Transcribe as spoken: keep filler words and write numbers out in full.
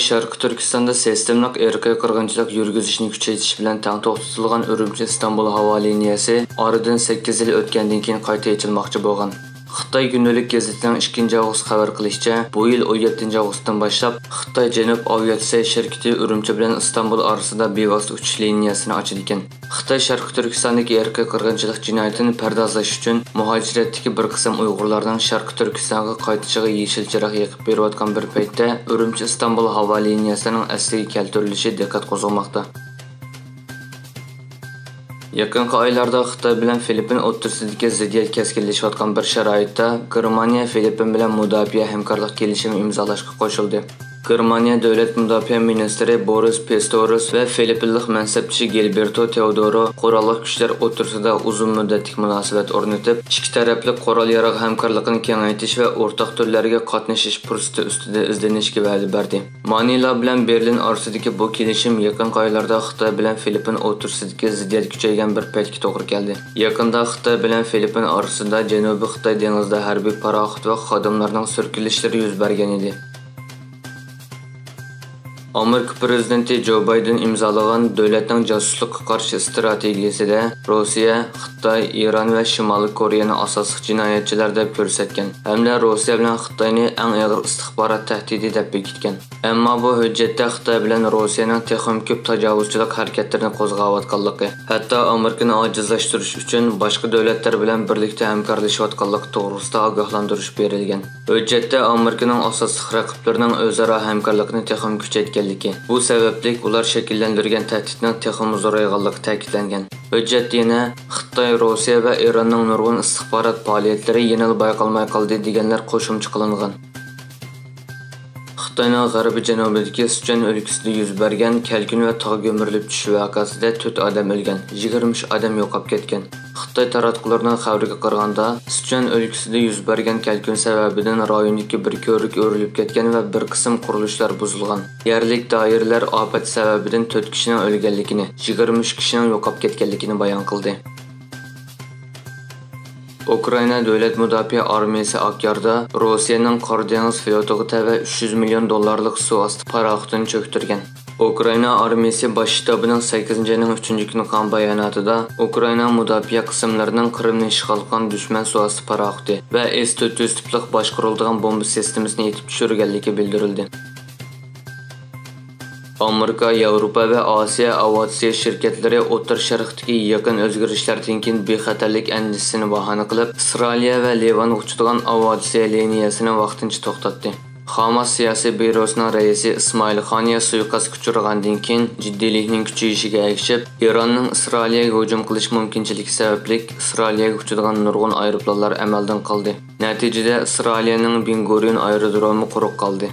شەرقىي تۈركىستاندا سىستېمىلىق ئىرقىي قىرغىنچىلىق يۈرگۈزۈشنى كۈچەيتىش بىلەن تەڭ توختىتىلغان ئۈرۈمچى ئىستانبۇل ھاۋا لىنىيەسى ئارىدىن سەككىز يىل ئۆتكەندىن كېيىن قايتا ئېچىلماقچى بولغان. خىتاي كۈندىلىك گېزىتىنىڭ ئىككىنچى ئاۋغۇست خەۋەر قىلىشىچە، بۇ يىل ئون يەتتىنچى ئاۋغۇستتىن باشلاپ خىتاي جەنۇب ئاۋىئاتسىيە شىركىتى ئۈرۈمچى بىلەن ئىستانبۇل ئارىسىدا بىۋاسىتە ئۇچۇش لىنىيەسىنى ئاچىدىكەن. خىتاي شەرقىي تۈركىستاندىكى ئىرقىي قىرغىنچىلىق جىنايىتىنى پەردازلاش ئۈچۈن، مۇھاجىرەتتىكى بىر قىسىم ئۇيغۇرلارنىڭ شەرقىي تۈركىستانغا قايتىشىغا يېشىل چىراغ يېقىپ بېرىۋاتقان بىر پەيتتە، ئۈرۈمچى ئىستانبۇل ھاۋا لىنىيەسىنىڭ ئەسلىگە كەلتۈرۈلۈشى دىققەت قوزغىماقتا. يېقىنقى ئايلاردا خىتاي بىلەن فىلىپپىن ئوتتۇرىسىدىكى زىددىيەت كەسكىنلىشىۋاتقان بىر شارائىتتا، گېرمانىيە فىلىپپىن بىلەن مۇداپىئە ھەمكارلىق كېلىشىمى ئىمزالاشقا قوشۇلدى. گېرمانىيە دۆلەت مۇداپىئە مىنىستىرى بورىس پىستورىس ۋە فىلىپپىنلىق مەنسەپدىشى گىلبېرتو تېئودورو قوراللىق كۈچلەر ئوتتۇرىسىدا ئۇزۇن مۇددەتلىك مۇناسىۋەت ئورنىتىپ، ئىككى تەرەپلىك قورال-ياراغ ھەمكارلىقىنى كېڭەيتىش ۋە ئورتاق تۈرلەرگە قاتنىشىش پۇرسىتى ئۈستىدە ئىزدىنىشكە ۋەدە بەردى. مانىلا بىلەن بېرلىن ئارىسىدىكى بۇ كېلىشىم يېقىنقى ئايلاردا خىتاي بىلەن فىلىپپىن ئوتتۇرىسىدىكى زىددىيەت كۈچەيگەن بىر پەيتكە توغرا كەلدى. يېقىندا خىتاي بىلەن فىلىپپىن ئارىسىدا جەنۇبىي خىتاي دېڭىزىدا ھەربىي پاراخوت ۋە خادىملارنىڭ سۈركىلىشلىرى يۈز بەرگەن ئىدى. ئامېرىكا پىرېزىدېنتى جو بايدېن ئىمزالىغان دۆلەتنىڭ جاسۇسلۇققا قارشى ئىستراتېگىيىسىدە روسىيە، خىتاي، ئىران ۋە شىمالىي كورېيەنى ئاساسلىق جىنايەتچىلەر دەپ كۆرسەتكەن ھەمدە روسىيە بىلەن خىتاينى ئەڭ ئېغىر ئىستىخبارات تەھدىتى دەپ بېكىتكەن. ئەمما بۇ ھۆججەتتە خىتاي بىلەن روسىيەنىڭ تېخىمۇ كۆپ تاجاۋۇزچىلىق ھەرىكەتلىرىنى قوزغاۋاتقانلىقى، ھەتتا ئامېرىكىنى ئاجىزلاشتۇرۇش ئۈچۈن باشقا دۆلەتلەر بىلەن بىرلىكتە ھەمكارلىشىۋاتقانلىقى توغرىسىدا ئاگاھلاندۇرۇش بېرىلگەن. ھۆججەتتە ئامېرىكىنىڭ ئاساسلىق رەقىبلىرىنىڭ ئۆزئارا ھەمكارلىقىنى تېخىمۇ كۈچەيتكەنلىكى، بۇ سەۋەبلىك ئۇلار شەكىللەندۈرگەن تەھدىتنىڭ تېخىمۇ زورايغانلىقى تەكىتلەنگەن. ھۆججەتتە يەنە خىتاي، روسىيە ۋە ئىراننىڭ نۇرغۇن ئىستىخبارات پائالىيەتلىرى يەنىلا بايقالماي قالدى دېگەنلەر قوشۇمچە قىلىنغان. خىتاينىڭ غەربىي جەنۇبىدىكى سىچۈەن ئۆلكىسىدە يۈز بەرگەن كەلكۈن ۋە تاغ كۆمۈرۈلۈپ چۈشۈش ۋەقەسىدە تۆت ئادەم ئۆلگەن، يىگىرمە ئۈچ ئادەم يوقاپ كەتكەن. خىتاي تاراتقۇلىرىنىڭ خەۋىرىگە قارىغاندا، سىچۈەن ئۆلكىسىدە يۈز بەرگەن كەلكۈن سەۋەبىدىن رايوندىكى بىر كۆۋرۈك ئۆرۈلۈپ كەتكەن ۋە بىر قىسىم قۇرۇلۇشلار بۇزۇلغان. يەرلىك دائىرىلەر ئاپەت سەۋەبىدىن تۆت كىشىنىڭ ئۆلگەنلىكىنى، يىگىرمە ئۈچ كىشىنىڭ يوقاپ كەتكەنلىكىنى بايان قىلدى. ئۇكرائىنا دۆلەت مۇداپىئە ئارمىيەسى ئاكياردا روسىيەنىڭ قارا دېڭىز فلوتىغا تەۋە ئۈچ يۈز مىليون دوللارلىق سۇ ئاستى پاراخوتىنى چۆكتۈرگەن. ئۇكرائىنا ئارمىيەسى باش شتابىنىڭ سەككىزىنچى ئاينىڭ ئۈچىنچى كۈنى قىلغان باياناتىدا، ئۇكرائىنا مۇداپىئە قىسىملىرىنىڭ قىرىمنى ئىشغال قىلغان دۈشمەن سۇ ئاستى پاراخوتى ۋە ئېس تۆت يۈز تىپلىق باشقۇرۇلىدىغان بومبا سىستېمىسىنى ئېتىپ چۈشۈرگەنلىكى بىلدۈرۈلدى. ئامېرىكا، ياۋروپا ۋە ئاسىيا ئاۋىئاتسىيە شىركەتلىرى ئوتتۇرا شەرقتىكى يېقىن ئۆزگىرىشلەردىن كېيىن بىخەتەرلىك ئەندىشىسىنى باھانە قىلىپ، ئىسرائىلىيە ۋە لىۋانغا ئۇچىدىغان ئاۋىئاتسىيە لىنىيەسىنى ۋاقتىنچە توختاتتى. خاماس سىياسىي بيۇروسىنىڭ رەئىسى ئىسمائىل خانىيە سۇيىقەستكە ئۇچرىغاندىن كېيىن، جىددىيلىكنىڭ كۈچىيىشىگە ئەگىشىپ، ئىراننىڭ ئىسرائىلىيەگە ھۇجۇم قىلىش مۇمكىنچىلىكى سەۋەبلىك، ئىسرائىلىيەگە ئۇچىدىغان نۇرغۇن ئايروپىلانلار ئەمەلدىن قالدى. نەتىجىدە، ئىسرائىلىيەنىڭ بېن گۇرىيون ئايرودرومى قۇرۇق قالدى.